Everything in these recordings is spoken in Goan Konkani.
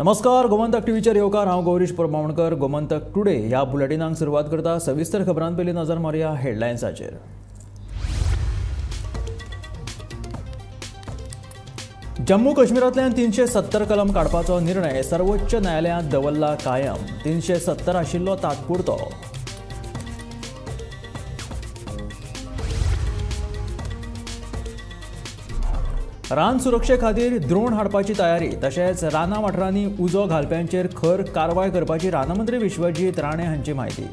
नमस्कार, गोमंतक टीव्हीचेर येवकार. हांव गौरीश प्रभावणकर. गोमंतक टुडे ह्या बुलेटिनाक सुरवात करता. सविस्तर खबरां पयलीं नजर मारया हेडलायन्साचेर. जम्मू काश्मीरांतल्यान 370 कलम काडपाचो निर्णय सर्वोच्च न्यायालयांत दवरला कायम. 370 आशिल्लो तात्पुरतो. रान सुरक्षे खातीर द्रोण हाडपाची तयारी, तशेंच रानां वाठारांनी उजो घालप्यांचेर खर कारवाय करपाची रानमंत्री विश्वजीत राणे हांची म्हायती.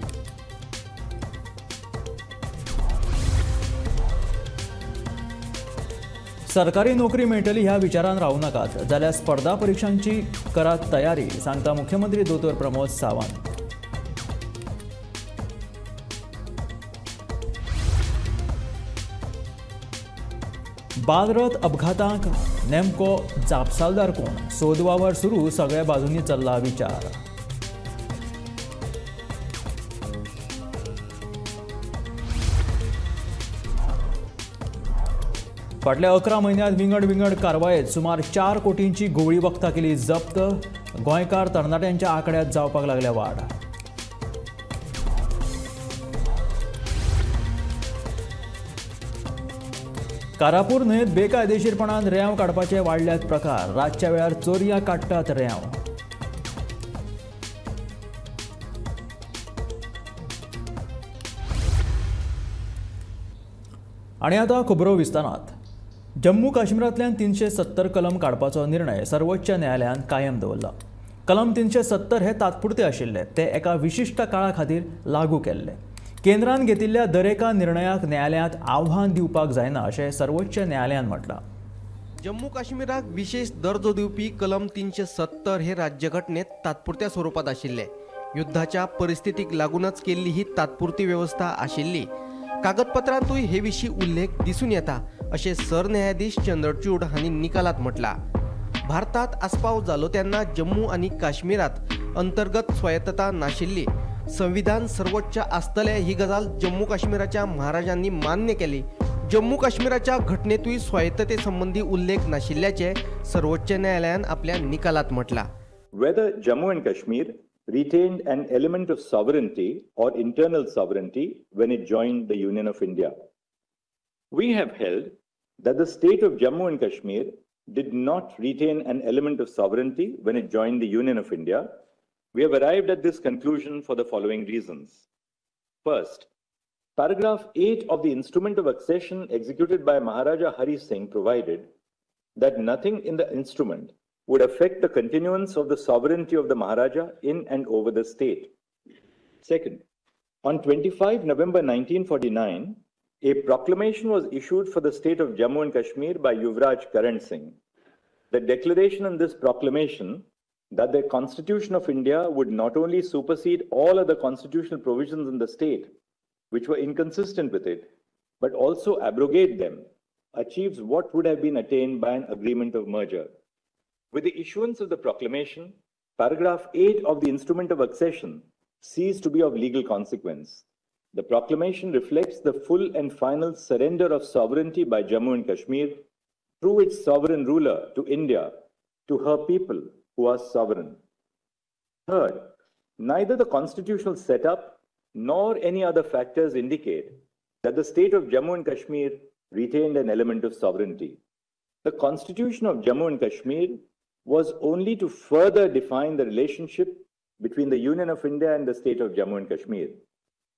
सरकारी नोकरी मेळटली ह्या विचारान रावू नाकात, जाल्यार स्पर्धा परिक्षांची करात तयारी, सांगता मुख्यमंत्री दोतोर प्रमोद सावंत. बालरथ अपघातांक नेमको जापसालदार कोण, सोदवावर सुरू, सगळ्या बाजूंनी चल्ला विचार. फाटल्या 11 म्हयन्यांत विंगड विंगड कारवायेत सुमार 4 कोटींची घुंवळी वखदां केली जप्त. गोंयकार तरणाट्यांच्या आंकड्यांत जावपाक लागल्या वाड. कारापूर न्हंयेत बेकायदेशीरपणान रेंव काडपाचे वाडल्यात प्रकार. रातच्या वेळार चोरयां काडटात रेंव. आनी आतां खबरो विस्तारात. जम्मू काश्मीरांतल्यान 370 कलम काडपाचो निर्णय सर्वोच्च न्यायालयान कायम दवरला. कलम 370 हे तात्पुरते आशिल्ले, ते एका विशिश्ट काळा खातीर लागू केल्ले. केंद्रान घेतिल्ल्या दरेका निर्णयाक न्यायालयांत आव्हान दिवपाक जायना अशें सर्वोच्च न्यायालयान म्हटलां. जम्मू काश्मीराक विशेष दर्जो दिवपी कलम 370 हे राज्यघटनेत तात्पुरत्या स्वरूपात आशिल्ले. युद्धाच्या परिस्थितीक लागूनच केल्ली ही तात्पुरती वेवस्था आशिल्ली. कागदपत्रांतूय हे विशीं उल्लेख दिसून येता अशें सरन्यायाधीश चंद्रचूड हांणी निकालात म्हटलां. भारतात आस्पाव जालो तेन्ना जम्मू आनी काश्मीरात अंतर्गत स्वायत्तता नाशिल्ली. संविधान सर्वोच्च आसतलें ही गजाल जम्मू काश्मीराच्या महाराजांनी मान्य केली. जम्मू काश्मीराच्या घटनेतूय स्वायत्तते संबंधी उल्लेख नाशिल्ल्याचे सर्वोच्च न्यायालयान आपल्या निकालात म्हटलां. Whether Jammu and Kashmir retained an element of sovereignty or internal sovereignty when it joined the Union of India. We have held that the state of Jammu and Kashmir did not retain an element of sovereignty when it joined the Union of India. We have arrived at this conclusion for the following reasons. First, paragraph 8 of the Instrument of Accession executed by Maharaja Hari Singh provided that nothing in the instrument would affect the continuance of the sovereignty of the Maharaja in and over the state. Second, on 25 November 1949, a proclamation was issued for the state of Jammu and Kashmir by Yuvraj Karan Singh. The declaration in this proclamation that the Constitution of India would not only supersede all other constitutional provisions in the state, which were inconsistent with it, but also abrogate them, achieves what would have been attained by an agreement of merger. With the issuance of the proclamation, paragraph 8 of the Instrument of Accession ceased to be of legal consequence. The proclamation reflects the full and final surrender of sovereignty by Jammu and Kashmir through its sovereign ruler to India, to her people who are sovereign. Third, neither the constitutional setup nor any other factors indicate that the state of Jammu and Kashmir retained an element of sovereignty. The Constitution of Jammu and Kashmir was only to further define the relationship between the Union of India and the state of Jammu and Kashmir.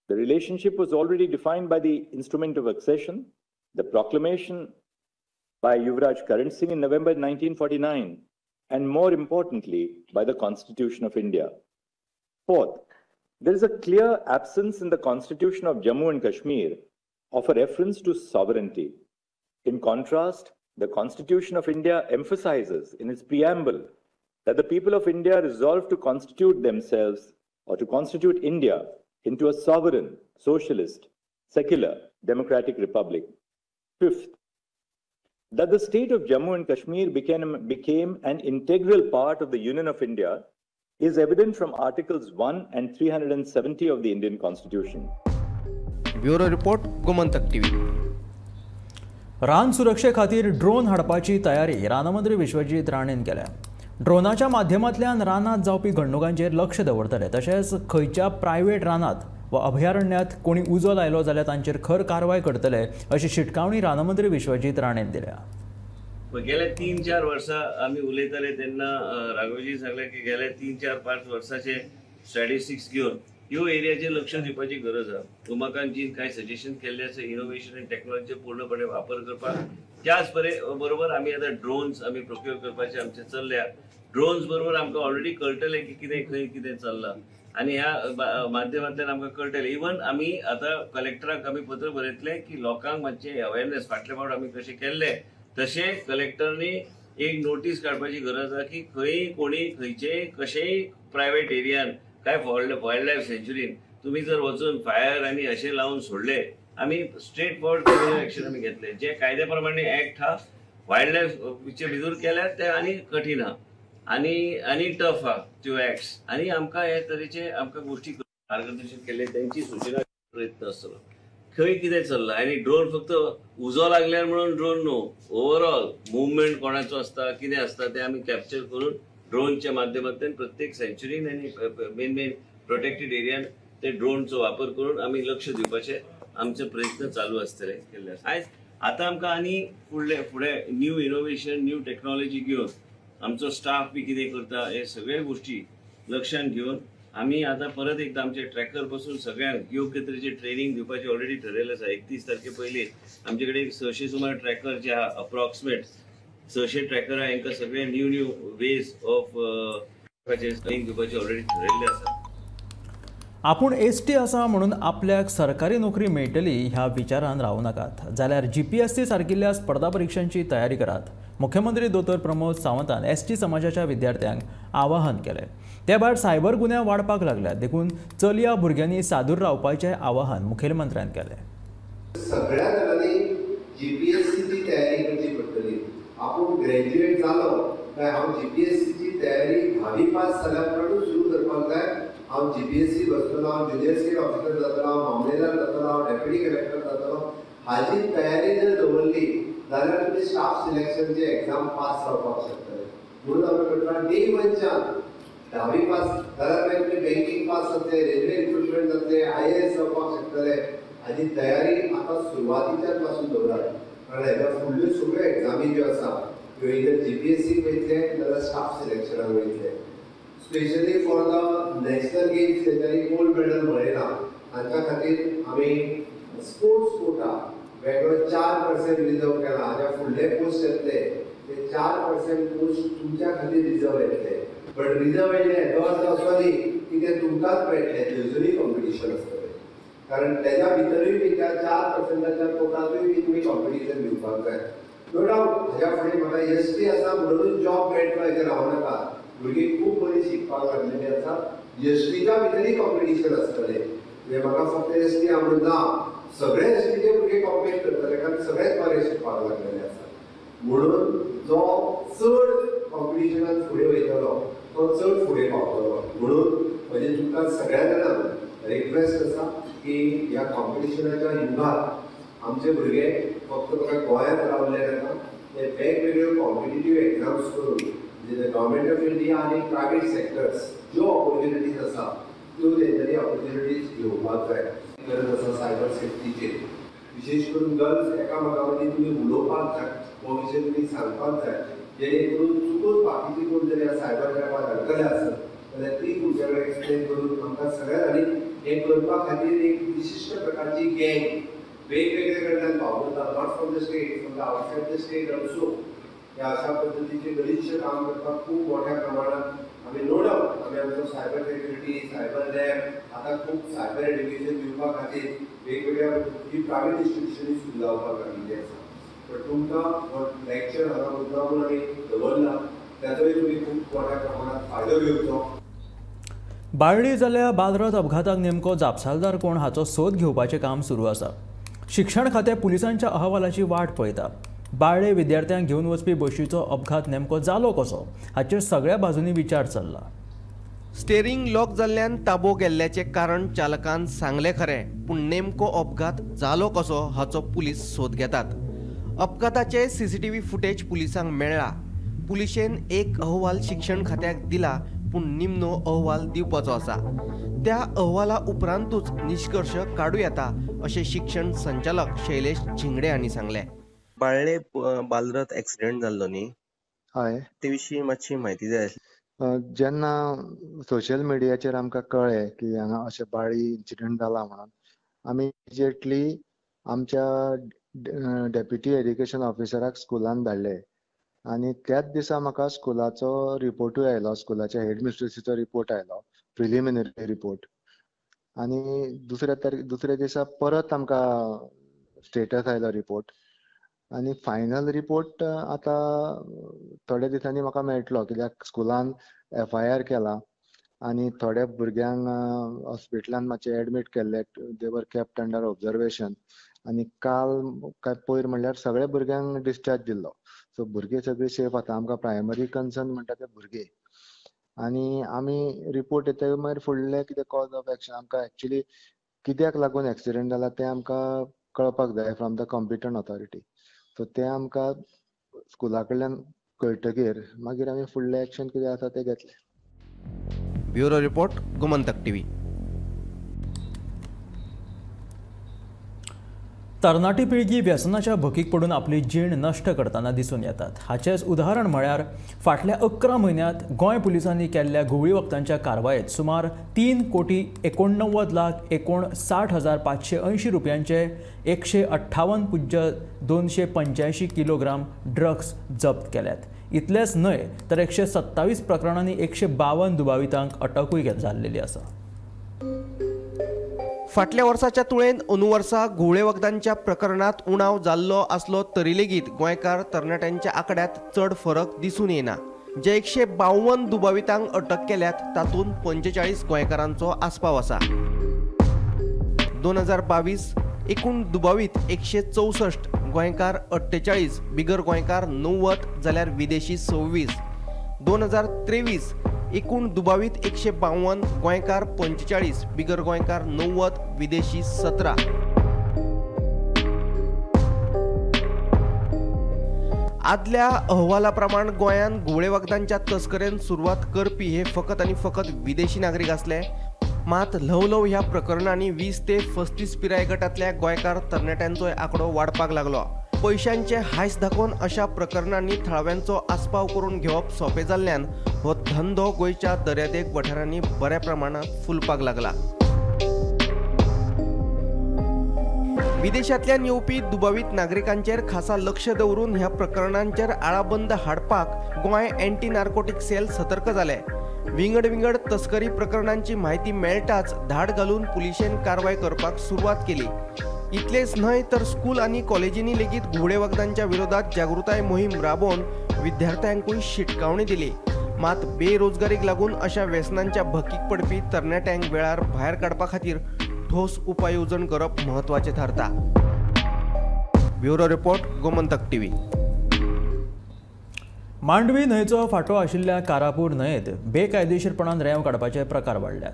The relationship was already defined by the Instrument of Accession, the proclamation by Yuvraj Karan Singh in November 1949, and more importantly, by the Constitution of India. Fourth, there is a clear absence in the Constitution of Jammu and Kashmir of a reference to sovereignty. In contrast, the Constitution of India emphasizes in its preamble that the people of India resolve to constitute themselves or to constitute India into a sovereign, socialist, secular, democratic republic. Fifth, that the state of Jammu and Kashmir became an integral part of the Union of India is evident from Articles 1 and 370 of the Indian Constitution. Bureau Report, Gomantak TV. रान सुरक्षे खातीर ड्रोन हाडपाची तयारी रानमंत्री विश्वजीत राणेन केल्या. ड्रोनाच्या माध्यमांतल्यान रानांत जावपी घडणुकांचेर लक्ष दवरतले. तशेंच खंयच्या प्रायव्हेट रानांत वा अभयारण्यात कोणी उजो लायलो जाल्यार तांचेर खर कारवाय करतले अशी शिटकावणी रानमंत्री विश्वजीत राणेन दिल्या. गेले 3-4 वर्सां आमी उलयताले तेन्ना राघवजी सांगले की गेले 3-4-5 वर्साचे स्टॅटिस्टिक्स घेवन ह्यो एरियाचेर लक्ष दिवपाची गरज आसा. उमाकांतजीन कांय सजेशन केल्ले आसा इनोव्हेशन आनी टॅक्नॉलॉजीचो पूर्णपणे वापर करपाक. त्याच बरोबर आमी आतां ड्रोन्स आमी प्रोक्युअर करपाचे आमचे चल्ल्या. ड्रोन्स बरोबर आमकां ऑलरेडी कळटलें की कितें खंय कितें चल्लां आनी ह्या माध्यमांतल्यान आमकां कळटलें. इवन आमी आतां कलेक्टराक आमी पत्र बरयतले की लोकांक मातशें अवेरनेस फाटले फावट आमी कशें केल्लें तशें कलेक्टरनी एक नोटीस काडपाची गरज आसा की खंय कोणी खंयचेय कशेंय प्रायवेट एरियान काय वायल्ड लायफ सेंच्युरीन तुमी जर वचून फायर आनी अशें लावन सोडले आमी स्ट्रेट फॉरवर्ड क्रिमिनल एक्शन आमी घेतले. जे कायद्या प्रमाणे एक्ट हा वायल्ड लायफचे भितर केल्यार ते आनी कठीण आहा आनी आनी टफ आहा त्यो एक्ट्स आनी आमकां हे तरेचे आमकां गोश्टी मार्गदर्शन केल्ले तेंची सुचना प्रयत्न आसतलो खंय कितें चल्लां. आनी ड्रोन फक्त उजो लागल्यार म्हणून ड्रोन न्हू, ओवरऑल मुवमेंट कोणाचो आसता कितें आसता तें आमी कॅप्चर करून ड्रोनच्या माध्यमांतल्यान प्रत्येक सेंच्युरीन आनी मेन मेन प्रोटेक्टेड एरियान ते ड्रोनचो वापर करून आमी लक्ष दिवपाचे आमचे प्रयत्न चालू आसतले केल्ले. आयज आतां आमकां आनी फुडले फुडें न्यू इनोव्हेशन न्यू टॅक्नॉलॉजी घेवन आमचो स्टाफ बी कितें करता हे सगळे गोश्टी लक्षांत घेवन आमी आतां परत एकदां आमचे ट्रॅकर पासून सगळ्यांक योग्य तरेचे ट्रेनिंग दिवपाचें ऑलरेडी ठरयलें आसा. 31 तारखे पयलीं आमचे कडेन 600 सुमार ट्रॅकर जे आहा अप्रॉक्सिमेट 600 ट्रॅकर आहा हांकां सगळे new new ways of training दिवपाचें ऑलरेडी ठरयल्लें आसा. आपूण एसटी आसा म्हणून आपल्याक सरकारी नोकरी मेळटली ह्या विचारान रावूं नाकात, जाल्यार जीपीएससी सारकिल्ल्या स्पर्धा परिक्षांची तयारी करात. मुख्यमंत्री दोतोर प्रमोद सावंतान एसटी समाजाच्या विद्यार्थ्यांक आवाहन केलें. ते भायर सायबर गुन्यांव वाडपाक लागल्यात देखून चलया भुरग्यांनी सादूर रावपाचें आवाहन मुखेलमंत्र्यान केलें. सगळ्या जाणांनी जीपीएससीची तयारी करची पडटली. आपूण ग्रॅज्युएट जालो काय हांव जीपीएससीची तयारी 10वी पास जाल्या उपरांतूच सुरू करपाक जाय. हांव जीपीएससी बसतलो, हांव ज्युनियर स्केल ऑफिसर जातलो, हांव मामलेदार जातलो, हांव डेप्युटी कलेक्टर जातलो. हाजी तयारी जर दवरली जाल्यार तुमी स्टाफ सिलेक्शनचे एग्जाम पास जावपाक शकतले. म्हणून आमी म्हणटा डे वनच्यान 10वी पास जाल्यार मागीर तुमी बँकींग पास जातले, रेल्वे रिक्रुटमेंट जातले, IAS जावपाक शकतले. हाजी तयारी आतां सुरवातीच्यान पासून दवरात, कारण हेज्या फुडल्यो सगळ्यो एग्जामी ज्यो आसा त्यो either जीपीएससीक वयतले नाजाल्यार स्टाफ सिलेक्शनाक वयतले. Specially for the national games तेंच्यांनी गोल्ड मेडल मेळयला तांच्या खातीर आमी स्पोर्ट्स कोटा वेगळो 4% रिजर्व केला. हाज्या फुडले पोस्ट येतले ते 4% पोस्ट तुमच्या खातीर रिजर्व येतले. बट रिजर्व येयले हेजो अर्थ असो न्ही की ते तुमकांच मेळटले, थंयसरूय कॉम्पिटिशन आसतलें. कारण तेज्या भितरूय बी त्या 4%च्या कोटांतूय बी तुमी कॉम्पिटिशन दिवपाक जाय. नो डावट हाज्या फुडें म्हाका एसटी आसा म्हणूनच जॉब मेळटलो हेजेर रावं नाका. भुरगीं खूब बरी शिकपाक लागलेली आसा, एसटीच्या भितरूय कॉम्पिटिशन आसतलें. म्हणजे म्हाका फक्त एसटी आहा म्हणून ना, सगळे एसटीचे भुरगे कॉम्पीट करतले कारण सगळेच बरे शिकपाक लागलेले आसा. म्हणून जो चड कॉम्पिटिशनान फुडें वयतलो तो चड फुडें पावतलो. म्हणून म्हणजे तुमकां सगळ्या जाणांक रिक्वेस्ट आसा की ह्या कॉम्पिटिशनाच्या युगांत आमचे भुरगे फक्त म्हाका गोंयांत रावले नाका, ते वेगवेगळ्यो कॉम्पिटिटीव एग्जाम्स करून म्हणजे गव्हर्मेंट ऑफ इंडिया आनी प्रायवेट सेक्टर्स ज्यो ऑपॉर्च्युनिटीज आसा त्यो तेंच्यांनी ऑपॉर्च्युनिटीज घेवपाक जाय. गरज आसा सायबर सेफ्टीचेर, विशेष करून गर्ल्स एकामेका मदीं तुमी उलोवपाक जाय, हो विशय तुमी सांगपाक जाय, जेणे करून चुकून बाकीची कोण तरी सायबर क्रायमाक अडकले आसत जाल्यार ती तुमच्या कडेन एक्सप्लेन करून आमकां सगळ्या जाणांनी हें करपा खातीर एक विशिश्ट प्रकारची गँग वेगवेगळे कडल्यान वावुरता, not from the state, from the outside the state also. ह्या अशा पद्दतीचें बरीचशें काम करपाक खूब मोठ्या प्रमाणात आमी नो डावट आमी आमचो सायबर सेक्युरिटी, सायबर लॅब आतां खूब सायबर एड्युकेशन दिवपा खातीर वेगवेगळ्या पद्दतीची प्रायवेट इन्स्टिट्युशनूय सुरू जावपाक लागिल्ली आसा. पण तुमकां हो लेक्चर हांगा मुद्दामून आमी दवरला ताचोय तुमी खूब मोठ्या प्रमाणात फायदो घेवचो. बाळ्ळी जाल्ल्या बालरथ अपघाताक नेमको जापसालदार कोण हाचो सोद घेवपाचें काम सुरू आसा. शिक्षण खातें पुलिसांच्या अहवालाची वाट पळयता. बाळ्ळे विद्यार्थ्यांक घेवन वचपी बशीचो अपघात नेमको जालो कसो हाचेर सगळ्या बाजूंनी विचार चल्ला. स्टेरिंग लॉक जाल्ल्यान ताबो गेल्ल्याचें कारण चालकान सांगलें खरें, पूण नेमको अपघात जालो कसो हाचो पुलीस सोद घेतात. अपघाताचे सीसीटीव्ही फुटेज पुलिसांक मेळ्ळा. पुलिशेन एक अहवाल शिक्षण खात्याक दिला, पूण निमणो अहवाल दिवपाचो आसा. त्या अहवाला उपरांतूच निष्कर्ष काडू येता अशें शिक्षण संचालक शैलेश झिंगडे हांणी सांगलें. बाळ्ळे बालरथ एक्सिडेंट जाल्लो न्ही, हय, ते विशीं मातशी म्हायती जाय आसली. जेन्ना सोशल मिडियाचेर आमकां कळ्ळें की हांगा अशें बाळी इन्सिडंट जाला म्हणून, आमी इमिजिएटली आमच्या डेप्युटी एड्युकेशन ऑफिसराक स्कुलान धाडले आनी त्याच दिसा म्हाका स्कुलाचो रिपोर्टूय आयलो, स्कुलाच्या हेड मिस्ट्रेसीचो रिपोर्ट आयलो, प्रिलिमिनरी रिपोर्ट. आनी दुसऱ्या दिसा परत आमकां स्टेटस आयलो रिपोर्ट आनी फायनल रिपोर्ट आतां थोड्या दिसांनी म्हाका मेळटलो, कित्याक स्कुलान FIR केला आनी थोड्या भुरग्यांक हॉस्पिटलान मातशें एडमीट केल्ले, they were kept under observation. आनी काल काय पयर म्हणल्यार सगळ्या भुरग्यांक डिस्चार्ज दिल्लो. सो भुरगे सगळे सेफ आसा. आमकां प्रायमरी कन्सर्न म्हणटा ते भुरगे. आनी आमी रिपोर्ट येतकीर मागीर फुडले कितें कॉज ऑफ एक्शन, आमकां एक्चुली कित्याक लागून एक्सिडंट जाला तें आमकां कळपाक जाय from the competent authority. So तें आमकां स्कुला कडल्यान कळटकीर मागीर आमी फुडलें एक्शन कितें आसा तें घेतलें. Bureau report, Gomantak TV. तरणाटी पिळगी व्यसनाच्या भकीक पडून आपली जीण नश्ट करतना दिसून येतात. हाचेंच उदाहरण म्हळ्यार फाटल्या 11 म्हयन्यांत गोंय पुलिसांनी केल्ल्या घुंवळी वखदांच्या कारवायेत सुमार 3,89,59,580 रुपयांचे 158.285 किलोग्राम ड्रग्स जप्त केल्यात. इतलेंच न्हय तर 127 प्रकरणांनी 152 दुबावितांक अटकूय जाल्लेली आसा. फाटल्या वर्साच्या तुळेन अंदू वर्सा घुंवळे वखदांच्या प्रकरणांत उणाव जाल्लो आसलो तरी लेगीत गोंयकार तरणाट्यांच्या आंकड्यांत चड फरक दिसून येना. जे 152 दुबावितांक अटक केल्यात तातूंत 45 गोंयकारांचो आस्पाव आसा. 2022 एकूण दुबावीत 164, गोंयकार 48, बिगर गोंयकार 90 जाल्यार विदेशी 26. 2023 एकूण दुबावीत 152, गोंयकार 45, बिगर गोंयकार 90, विदेशी 17. आदल्या अहवाला प्रमाण गोंयांत घुंवळे वखदांच्या तस्करेन सुरवात करपी हे फकत आनी फकत विदेशी नागरीक आसले. मात ल्हव ल्हव ह्या प्रकरणांनी 20 ते 35 पिराय गटांतल्या गोंयकार तरणाट्यांचोय आंकडो वाडपाक लागलो. पयशांचे हांयस दाखोवन अशा प्रकरणांनी थळाव्यांचो आस्पाव करून घेवप सोंपें जाल्ल्यान हो धंदो गोंयच्या दर्यादेग वाठारांनी बऱ्या प्रमाणांत फुलपाक लागला. विदेशांतल्यान येवपी दुबावीत नागरिकांचेर खासा लक्ष दवरून ह्या प्रकरणांचेर आळाबंद हाडपाक गोंय एंटी नार्कोटिक सेल सतर्क जाले. विंगड विंगड तस्करी प्रकरणांची म्हायती मेळटाच धाड घालून पुलिशेन कारवाय करपाक सुरवात केली. इतलेंच न्हय तर स्कूल आनी कॉलेजींनी लेगीत घुंवळे वखदांच्या विरोधात जागृताय मोहीम राबोवन विद्यार्थ्यांकूय शिटकावणी दिली. मात बेरोजगारीक लागून अशा व्यसनांच्या भकीक पडपी तरणाट्यांक वेळार भायर काडपा खातीर ठोस उपाय येवजण करप म्हत्वाचें थारता. Bureau report, Gomantak TV. Mandovi न्हंयचो फांटो आशिल्ल्या कारापूर न्हंयेत बेकायदेशीरपणान रेंव काडपाचे प्रकार वाडल्यात.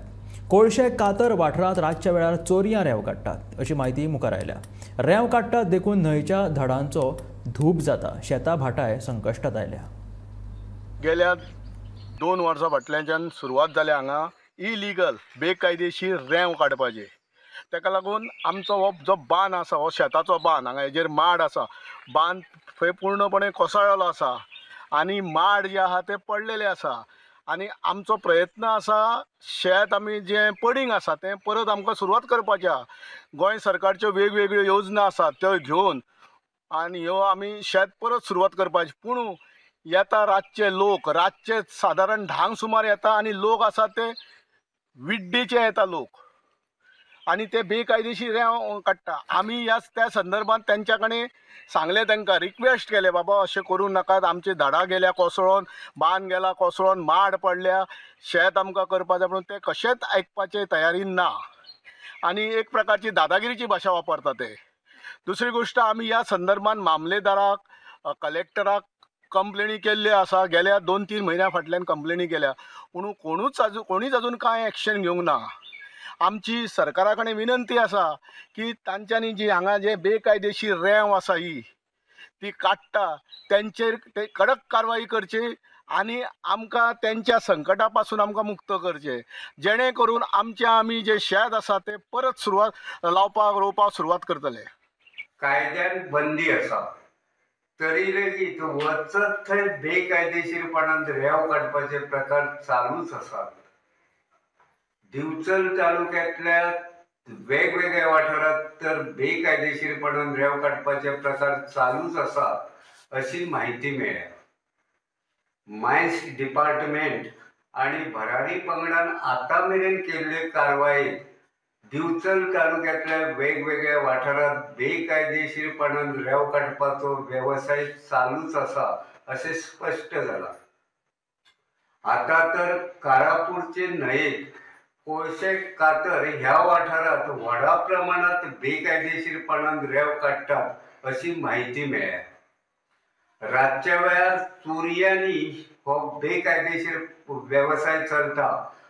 कोळशे कातर वाठारांत रातच्या वेळार चोरयां रेंव काडटात अशी म्हायती मुखार आयल्या. रेंव काडटात देखून न्हंयच्या धडांचो धूप जाता. शेतां भाटाय संकश्टांत आयल्या. गेल्या 2 वर्सां फाटल्याच्यान सुरवात जाल्या हांगा इलिगल बेकायदेशीर रेंव काडपाची. ताका लागून आमचो हो जो बांद आसा, हो शेताचो बांद, हांगा हेजेर माड आसा, बांद थंय पूर्णपणे कोसळ्ळो आसा आनी माड जे आहा ते पडलेले आसा. आनी आमचो प्रयत्न आसा शेत आमी जें पडींग आसा तें परत आमकां सुरवात करपाचें आहा. गोंय सरकारच्यो वेगवेगळ्यो योजना आसात त्यो घेवन आनी ह्यो आमी शेत परत सुरवात करपाची. पूण येता रातचे लोक, रातचे सादारण 10 सुमार येता आनी लोक आसा ते विड्डीचे येता लोक आनी ते बेकायदेशीर रेंव काडटा. आमी ह्या त्या संदर्भात तेंच्या कडेन सांगलें, तांकां रिक्वेस्ट केलें, बाबा अशें करूं नाकात, आमची झाडां गेल्या कोसळोन, बांद गेला कोसळोन, माड पडल्या, शेत आमकां करपाक जाय. पूण ते कशेंच आयकपाचे तयारीन ना आनी एक प्रकारची दादागिरीची भाशा वापरता ते. दुसरी गोश्ट, आमी ह्या संदर्भात मामलेदाराक, कलेक्टराक कंप्लेनी केल्ली आसा. गेल्या 2-3 म्हयन्या फाटल्यान कंप्लेनी केल्या, पूण कोणीच अजून कांय एक्शन घेवंक ना. आमची सरकारा कडेन विनंती आसा की तांच्यांनी जी हांगा जे बेकायदेशीर रेंव आसा ही ती काडटा तेंचेर ते कडक कारवाई करची आनी आमकां तेंच्या संकटा पासून आमकां मुक्त करचें, जेणे करून आमचे आमी जे शेत आसा ते परत सुरवात लावपाक रोवपाक सुरवात करतले. कायद्यान बंदी आसा तरी लेगीत वचत थंय बेकायदेशीरपणान रेंव काडपाचे प्रकार चालूच आसात. दिवचल तालुक्यांतल्या वेगवेगळ्या वाठारांत तर बेकायदेशीरपणान रेंव काडपाचे प्रकार चालूच आसात अशी म्हायती मेळ्ळ्या. मायन्स डिपार्टमेंट आनी भरारी पंगडान आतां मेरेन केल्ले कारवायेत दिवचल तालुक्यांतल्या वेगवेगळ्या वाठारांत बेकायदेशीरपणान रेंव काडपाचो वेवसाय चालूच आसा अशें स्पश्ट जालां. आतां तर कारापूरचे न्हंयेत कोळशे कातर ह्या वाठारांत व्हडा प्रमाणांत बेकायदेशीरपणान रेंव काडटात अशी म्हायती मेळ्ळ्या. रातच्या वेळार चोरयांनी हो बेकायदेशीर वेवसाय चलता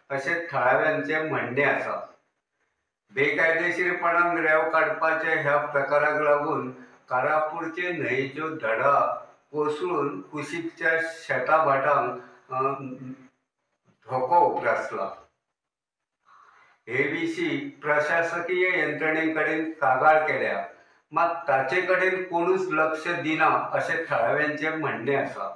अशें थळाव्यांचें म्हणणें आसा. बेकायदेशीरपणान रेंव काडपाच्या ह्या प्रकाराक लागून कारापूरचे न्हंयेच्यो धडा कोसळून कुशीकच्या शेता भाटांक धोको उप्रासला. हे विशीं प्रशासकीय यंत्रणे कडेन कागाळ केल्या, मात ताचे कडेन कोणूच लक्ष दिना अशें थळाव्यांचें म्हणणें आसा.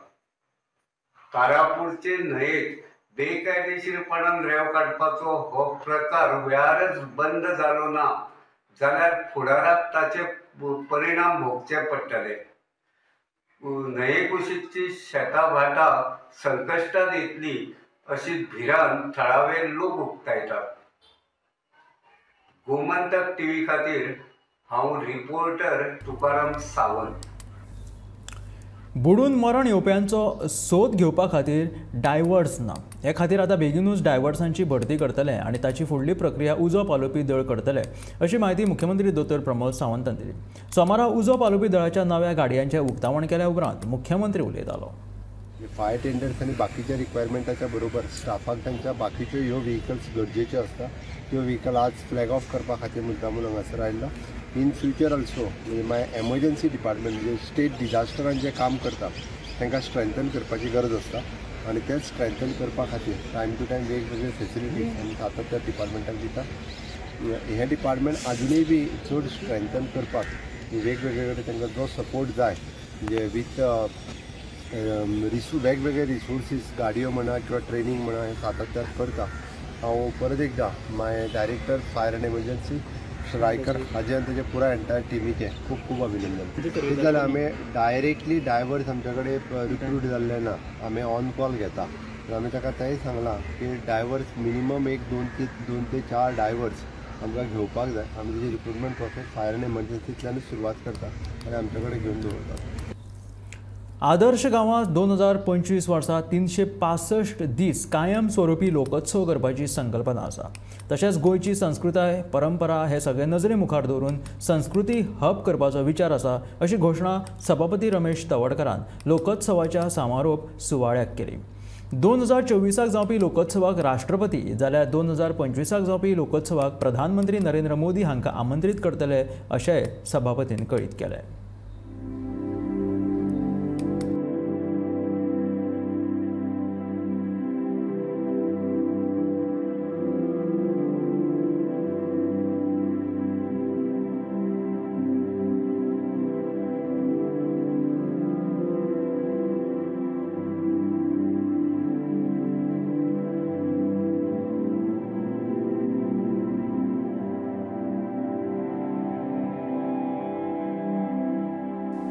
कारापूरचे न्हंयेत बेकायदेशीरपणान रेंव काडपाचो हो प्रकार वेळारच बंद जालो ना जाल्यार फुडाराक ताचे परिणाम भोगचे पडटले. न्हंये कुशीकची शेतां भाटां संकश्टांत येतली अशी भिरांत थळावे लोक उक्तायतात. गोमंतक टीव्ही खातीर हांव रिपोर्टर तुकाराम सावंत. बुडून मरण येवप्यांचो सोद घेवपा खातीर डायवर्स ना, हे खातीर आतां बेगीनूच डायवर्सांची भरती करतले आनी ताची फुडली प्रक्रिया उजो पालोवपी दळ करतले अशी म्हायती मुख्यमंत्री दोतोर प्रमोद सावंतान दिली. सोमारा उजो पालोवपी दळाच्या नव्या गाडयांचें उक्तावण केल्या उपरांत मुख्यमंत्री उलयतालो. फायर टेंडर्स आनी बाकीच्या रिक्वायरमेंटाच्या बरोबर स्टाफाक तांच्या बाकीच्यो ह्यो व्हेकल्स गरजेच्यो आसता. त्यो व्हेकल आज फ्लॅग ऑफ करपा खातीर मुद्दामून हांगासर आयिल्लो. इन फ्युचर ऑल्सो म्हणजे माय एमर्जन्सी डिपार्टमेंट म्हणजे स्टेट डिजास्टरान जें काम करता तांकां स्ट्रेंथन करपाची गरज आसता आनी तें स्ट्रेंथन करपा खातीर टायम टू टायम वेगवेगळे फेसिलिटीज आमी सातत्यान डिपार्टमेंटाक दिता. हें डिपार्टमेंट आजुनूय बी चड स्ट्रेंथन करपाक वेगवेगळे कडेन तांकां जो सपोर्ट जाय म्हणजे विथ वेगवेगळे रिसोर्सीस गाडयो म्हणा किंवा ट्रेनींग म्हणा हें सातत्यान करता. हांव परत एकदां my director fire and emergency Raikar हाजे आनी तेजे पुराय एंटायर टिमीचें खूब खूब अभिनंदन. कितें जालें, आमी डायरेक्टली डायवर्स आमच्या कडेन रिक्रूट जाल्ले ना, आमी ऑन कॉल घेता. आमी ताका तेंय सांगलां की डायवर्स मिनिमम एक दोन ते चार डायवर्स आमकां घेवपाक जाय. आमी तेजी रिक्रुटमेंट प्रोसेस फायर एंड एमर्जन्सींतल्यानूच सुरवात करता आनी आमचे कडेन घेवन दवरता. आदर्श गांवांत 2025 वर्सा 365 दीस कायम स्वरुपी लोकोत्सव करपाची संकल्पना आसा. तशेंच गोंयची संस्कृताय परंपरा हे सगळे नजरे मुखार दवरून संस्कृती हब करपाचो विचार आसा अशी घोशणा सभापती रमेश तवडकरान लोकोत्सवाच्या समारोप सुवाळ्याक केली. 2024 जावपी लोकोत्सवाक राष्ट्रपती जाल्यार 2025 जावपी लोकोत्सवाक प्रधानमंत्री नरेंद्र मोदी हांकां आमंत्रीत करतले अशेंय सभापतीन कळीत केलें.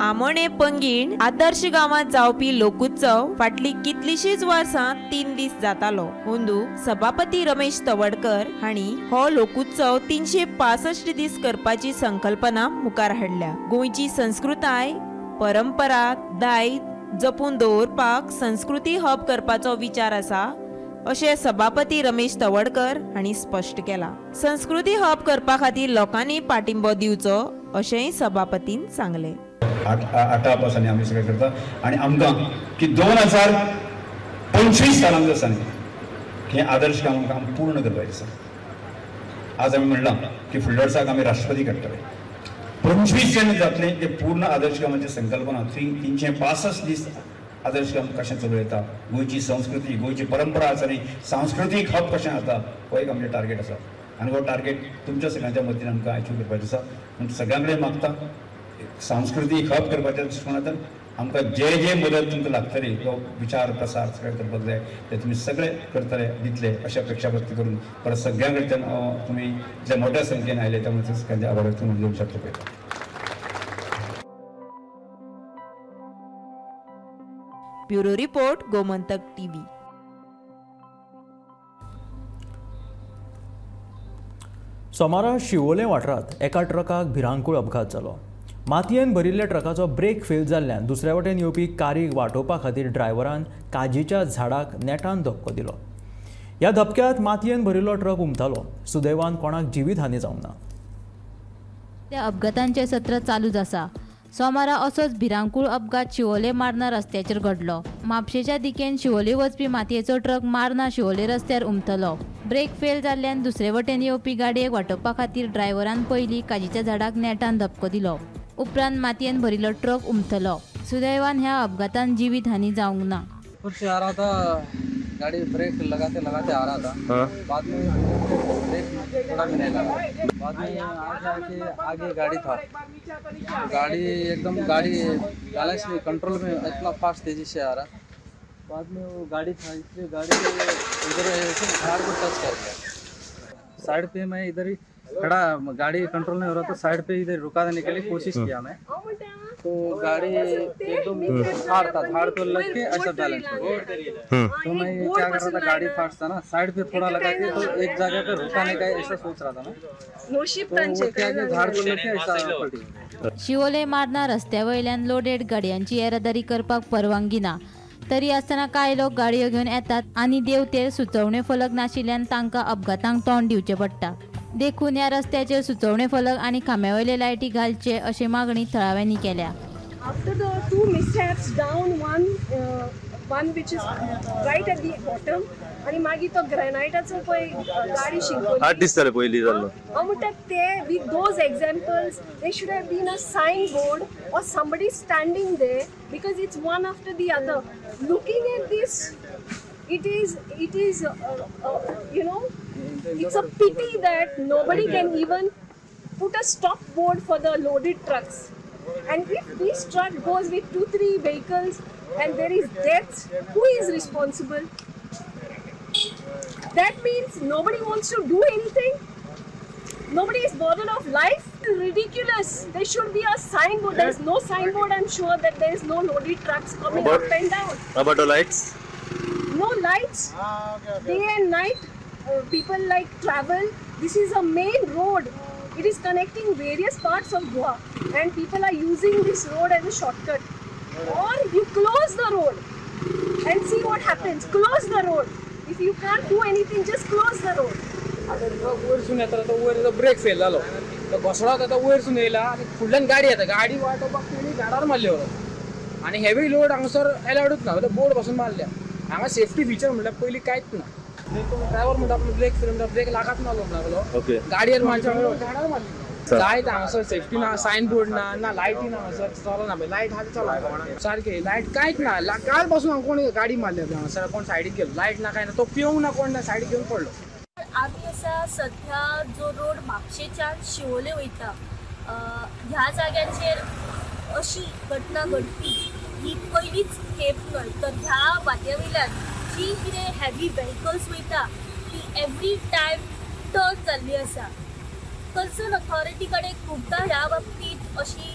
आमोणे पंगीण आदर्श गांवांत जावपी लोकोत्सव फाटली कितलीशीच वर्सां 3 दीस जातालो. अंदू सभापती रमेश तवडकर हांणी हो लोकोत्सव 365 दीस करपाची संकल्पना मुखार हाडल्या. गोंयची संस्कृताय परंपरा दायज जपून दवरपाक संस्कृती हब करपाचो विचार आसा अशें सभापती रमेश तवडकर हांणी स्पश्ट केला. संस्कृती हब करपा खातीर लोकांनी पाठिंबो दिवचो अशेंय सभापतीन सांगलें. आटापास आनी आमी सगळें करता आनी आमकां की 2025 सालान आसा न्ही हें आदर्श काम आमकां पूर्ण करपाचें आसा. आज आमी म्हणलां की फुडल्या वर्साक आमी राष्ट्रपती काडटले. 25 जाण जातले ते पूर्ण आदर्श गांवाची संकल्पना 365 दीस आदर्श गांव कशें चलू येता, गोंयची संस्कृती, गोंयची परंपरा आसा न्ही, सांस्कृतीक हब कशें जाता हो एक आमचें टार्गेट आसा आनी हो टार्गेट तुमच्या सगळ्यांच्या मदतीन आमकां अचीव करपाचें आसा. पूण सगळ्यां कडेन मागता सांस्कृतीक हब करपाच्या दृश्टिकोनांतल्यान आमकां जे जे मदत तुमकां लागतली तो विचार प्रसार सगळें करपाक जाय ते तुमी सगळे करतले दितले अशा अपेक्षा व्यक्त करून परत सगळ्यां कडच्यान तुमी इतल्या मोठ्या संख्येन आयले त्यामुळे सगळ्यांचे आभार व्यक्त करून 2 शब्द पळयता. Bureau report, Gomantak TV. सोमारा शिवोले वाठारांत एका ट्रकाक भिरांकूळ अपघात जालो. मातयेन भरिल्ल्या ट्रकाचो ब्रेक फेल जाल्ल्यान दुसऱ्या वटेन येवपी कारीक वाटोवपा खातीर ड्रायव्हरान काजीच्या झाडाक नेटान धपको दिलो. ह्या धपक्यांत मातयेन भरिल्लो ट्रक उमथालो. सुदैवान कोणाक जिवीत हानी जावंक ना. त्या अपघातांचें सत्र चालूच आसा. सोमारा असोच भिरांकूळ अपघात शिवोले मार्ना रस्त्याचेर घडलो. म्हापशेच्या दिकेन शिवोले वचपी मातयेचो ट्रक मार्ना शिवोले रस्त्यार उमथलो. ब्रेक फेल जाल्ल्यान दुसरे वटेन येवपी गाडयेक वाटोवपा खातीर ड्रायव्हरान पयलीं काजीच्या झाडाक नेटान धपको दिलो. उपरांत मातयेन भरिल्लो ट्रक उमथलो. सुदैवान ह्या अपघातान जिवीत हानी जावंक ना. आ रहा था, गाड़ी ब्रेक लगाते लगाते आ रहा था, बाद में ब्रेक थोड़ा भी नहीं लगा, बाद में आगे आके आगे गाड़ी था, गाड़ी एकदम गाड़ी बैलेंस नहीं, कंट्रोल में इतना फास्ट तेजी से आ रहा, बाद में वो गाड़ी था इसलिए गाड़ी इधर झाड़ को टच कर गया। साइड पे मैं इधर ही खड़ा, गाड़ी कंट्रोल नहीं हो रहा था, साइड पे इधर रुका देने के लिए कोशिश किया मैं, तो गाड़ी एकदम झाड़ था, झाड़ को लग के ऐसा बैलेंस हो गया। तो मैं क्या कर रहा था, गाड़ी फास्ट था ना, साइड पे थोड़ा लगा के तो एक जगह पे रुकाने का ऐसा सोच रहा था मैं, तो वो क्या कि झाड़ को लग के ऐसा पलटी। शिवोले मार्ना रस्त्या वयल्यान लोडेड गाडयांची येरादारी करपाक परवानगी ना, तरी आसतना कांय लोक गाडयो घेवन येतात आनी देंवतेर सुचोवणे फलक नाशिल्ल्यान तांकां अपघातांक तोंड दिवचें पडटा. देखून ह्या रस्त्याचेर सुचोवणे फलक आनी खांब्या वयले लायटी घालचे अशी मागणी थळाव्यांनी केल्या. After the two mishaps down, one which is right at the bottom, आनी मागीर तो ग्रेनायटाचो पळय गाडी शिंपली. 8 दीस जाले पयलीं जाल्लो. हांव म्हणटा ते with those examples there should have been a sign board or somebody standing there, because it's one after the other. Looking at this, it is you know, it's a pity that nobody can even put a stop board for the loaded trucks. And if this truck goes with 2-3 vehicles and there is deaths, who is responsible? That means nobody wants to do anything. Nobody is bothered of life. Ridiculous. There should be a signboard. There is no signboard. I'm sure that there is no loaded trucks coming up and down. About the lights? No lights. Day and night, people like travel. This is a main road. It is connecting various parts of Goa, and people are using this road as a shortcut. Or you close the road and see what happens. Close the road. If you can't do anything, just close the road. आता ट्रक वयरसून येता तो वयर ब्रेक फेल जालो, तो घसडो तो वयरसून येयला आनी फुडल्यान गाडी येता, गाडी वाटोवपाक तेणी झाडार मारली व्हरोन आनी हेवी लोड हांगासर एलावडूच ना, बोर्ड पासून मारल्या. हांगा सेफ्टी फिचर म्हणल्यार पयलीं कांयच ना. ड्रायव्हर म्हणटा आपलो ब्रेक फेल म्हणटा, ब्रेक लागत ना लागलो, गाडयेर मारच्या झाडार मारली. जायत हांगासर सेफ्टी ना, सायन बोर्ड ना, ना लायटी ना, हांगासर चलना, लायट आहा चलना सारकें, लायट कांयच ना. काल पासून हांगा कोण गाडी मारली हांगासर, कोण सायडीक गेलो, लायट ना कांय ना, तो पिवंक ना कोण ना, सायडीक घेवन पडलो. आमी आसा सध्या जो रोड म्हापशेच्यान शिवोले वयता ह्या जाग्याचेर अशी घटना घडपी ही पयलीच खेप न्हय, तर ह्या वाटे वयल्यान जी कितें हेवी व्हेकल्स वयता ती एवरी टायम टर्न जाल्ली आसा. कन्सर्न अथॉरिटी कडेन खुबदां ह्या बाबतींत अशी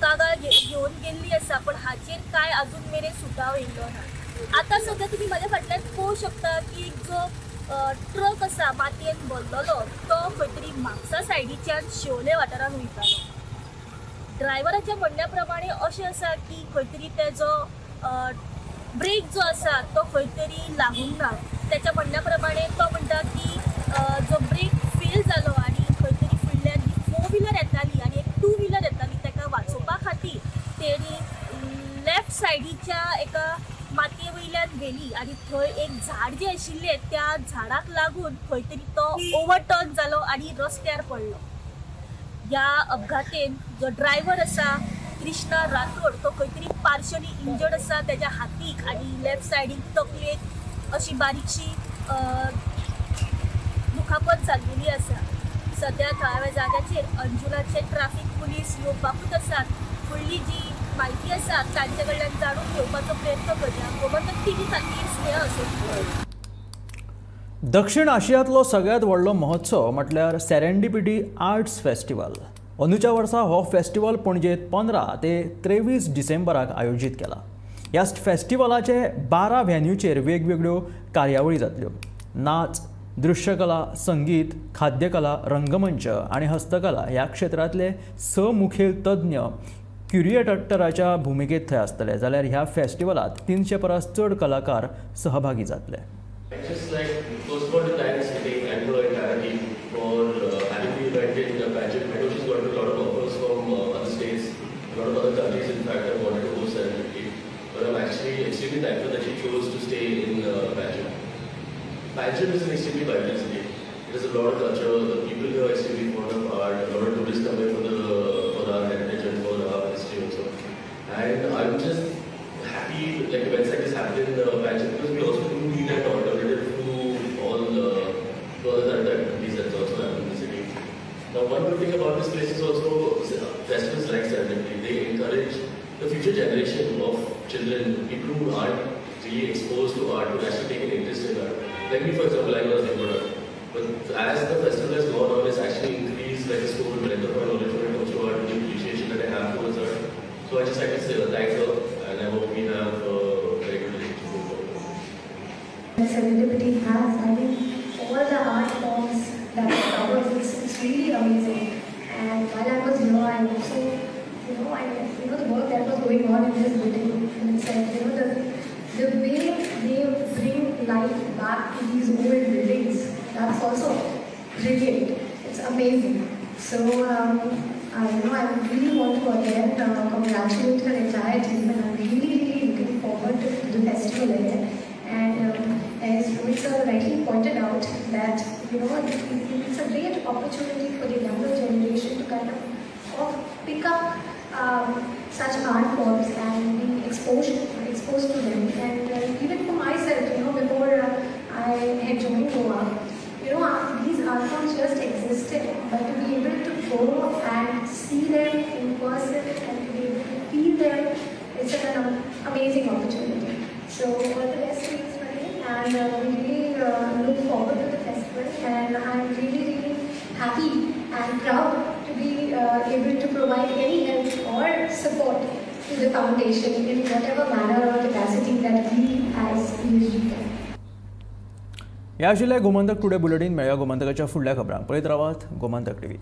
कागाळ घेवन गेल्ली आसा, पण हाचेर कांय अजून मेरेन सुटाव येयल्लो ना. आतां सद्या तुमी म्हाज्या फाटल्यान पळोवंक शकता की जो ट्रक आसा मातयेन भरलेलो तो खंय तरी म्हापसा सायडीच्यान शिवोले वाठारान वयतालो. ड्रायव्हराच्या म्हणण्या प्रमाणे अशें आसा की खंय तरी तेजो ब्रेक जो आसा तो खंय तरी लागूंक ना. तेच्या म्हणण्या प्रमाणे तो म्हणटा की जो ब्रेक फेल जालो आनी खंय तरी फुडल्यान 4 व्हिलर येताली आनी एक 2 व्हिलर येताली, ताका वाचोवपा खातीर तेणी लेफ्ट सायडीच्या एका मातये वयल्यान व्हेली आनी थंय एक झाड जें आशिल्लें त्या झाडाक लागून खंय तरी तो ओवरटर्न जालो आनी रस्त्यार पडलो. ह्या अपघातेन जो ड्रायव्हर आसा कृष्णा राठोड तो खंय तरी पार्शली इंजर्ड आसा. त्याच्या हातीक आनी लेफ्ट सायडीक तकलेक अशी बारीकशी दुखापत जाल्लेली आसा. सद्या थळाव्या जाग्याचेर अंजुनाचे ट्राफीक पुलीस येवपाकूच आसात. फुडली जी म्हायती आसा तांचे कडल्यान जाणून घेवपाचो प्रयत्न करया. गोमंतक टीव्ही खातीर स्नेहा असोलकर. दक्षिण आशियांतलो सगळ्यांत व्हडलो महोत्सव म्हटल्यार सेरेंडिपिटी आर्ट्स फेस्टिवल. अंदूच्या वर्सा हो फेस्टिवल पणजेंत 15 ते 23 डिसेंबराक आयोजीत केला. ह्या फेस्टिवलाचे 12 व्हेन्यूचेर वेगवेगळ्यो कार्यावळी जातल्यो. नाच, दृश्यकला, संगीत, खाद्यकला, रंगमंच आनी हस्तकला ह्या क्षेत्रांतले 6 मुखेल तज्ञ क्युरिएटराच्या भुमिकेत थंय आसतले. जाल्यार ह्या फेस्टिवलात 300 परस चड कलाकार सहभागी जातले. I just like first of all to thank City and her entire team for having me invited in the pageant. I know she's gotten a lot of offers from other states, a lot of other countries in fact have wanted to host Serendipity. But I'm actually extremely thankful that she chose to stay in pageant. Pageant is an extremely vibrant city. It has a lot of culture. The people here are extremely fond of art. A lot of tourists come here for our heritage and for our history also. And I'm just happy like events like this happen in pageant because we also do need that alternative to all to other other activities that also happen in the city. Now, one good thing about this place is also festivals like Serendipity. They encourage the future generation of children, people who aren't really exposed to art, to actually take an interest in art. Like me, for example, I know nothing about art. But as the festival has gone on, it's actually increased like the scope and breadth of my knowledge when it comes to art and the appreciation that I have towards art. So I just like to say thank her, and I hope we have a very good relationship going forward. Serendipity has, I think, all the art forms that it covers. It's really amazing. And while I was here, I also, the work that was going on in this building itself, the way they bring life back to these old buildings, that's also brilliant. It's amazing. So, I really want to again congratulate her entire team, and I'm really, really looking forward to the festival ahead. And as Rohit sir rightly pointed out, that it's a great opportunity for the younger generation to kind of pick up such art forms and be exposed to them. And even for myself, before I had joined Goa, these art forms just existed, but to be able to go and see them in person and to be able to feel them, it's an amazing opportunity. So all the best to you, Smriti, and we really look forward to the festival, and I'm really, really happy and proud to be able to provide any help or support to the foundation in whatever manner or capacity that we as ESG can. ह्या आशिल्लें गोमंतक टुडे बुलेटीन. मेळया गोमंतकाच्या फुडल्या खबरांक. पळयत रावात गोमंतक टीव्ही.